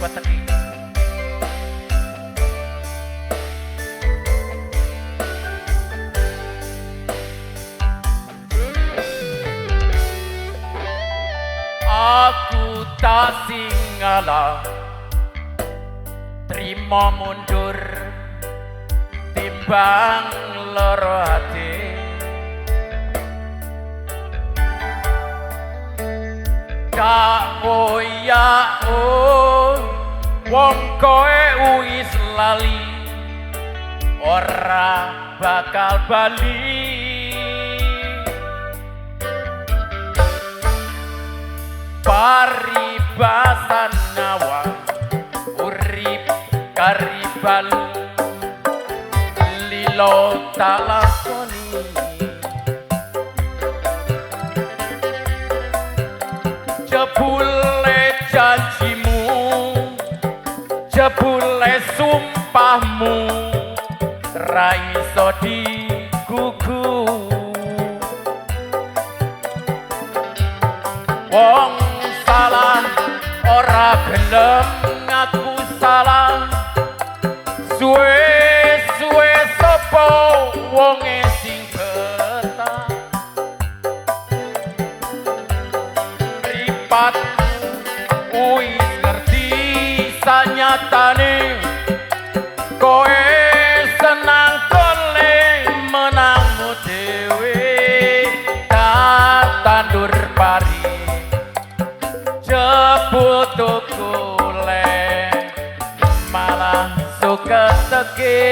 Coba teki. Aku tak singalah, trimo mundur timbang loro ati. Ya oh ya oh, wong kowe wis lali, ora bakal bali. Paribasan nawa urip karibalu, lilo tak lakoni. Jebule janjimu, jebule sumpahmu, ra iso digugu. Wong salah ora gelem ngaku salah, suwe-suwe sapa wonge sing betah. Mripatmu wis ngerti sanyatane, kowe senang kole menangmu dhewe. Tak tandur pari jebul tukule, malah suka teke.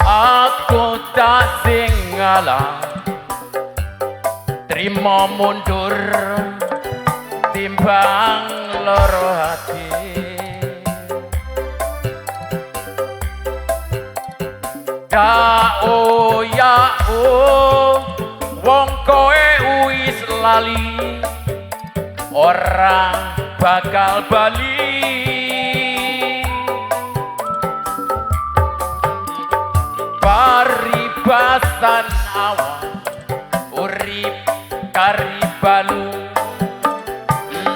Aku tak singalah, trimo mundur timbang loro hati. Ya oh ya oh, wong kowe wis lali, ora bakal bali. Paribasan awak urip karibalu,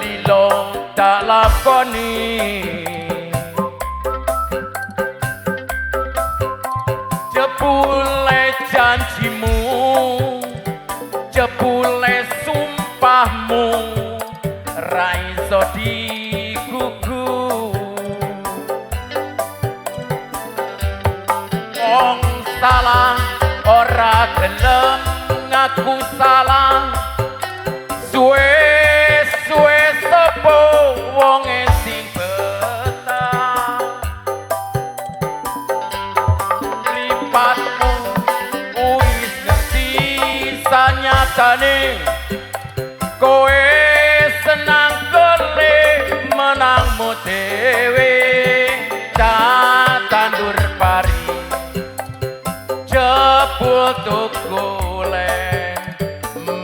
lilo tak lakoni. Jebule janjimu, jebule sumpahmu, ra iso digugu. Wong salah ora gelem ngaku salah, suwe-suwe sapa wonge sing betah. Mripatmu wis ngerti sanyatane, kowe senang kole menangmu dhewe. Tak tandur pari jebul tukule,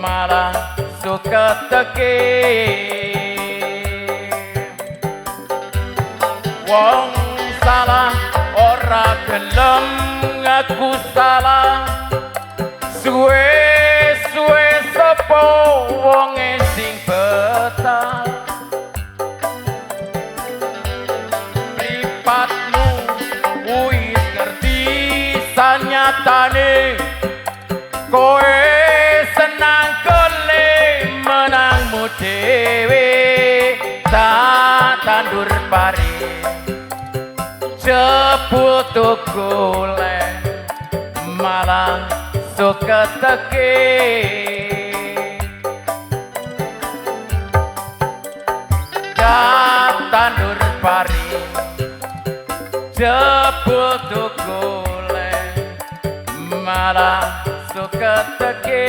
malah suka teke. Wong salah ora gelem ngaku salah, suwe-suwe sapa wonge sing betah. Mripatmu wis ngerti sanyatane, kowe senang kole menangmu dhewe. Tak tandur pari jebul tukule, malah suka teke. Tak tandur pari jebul tukule, malah suka teke.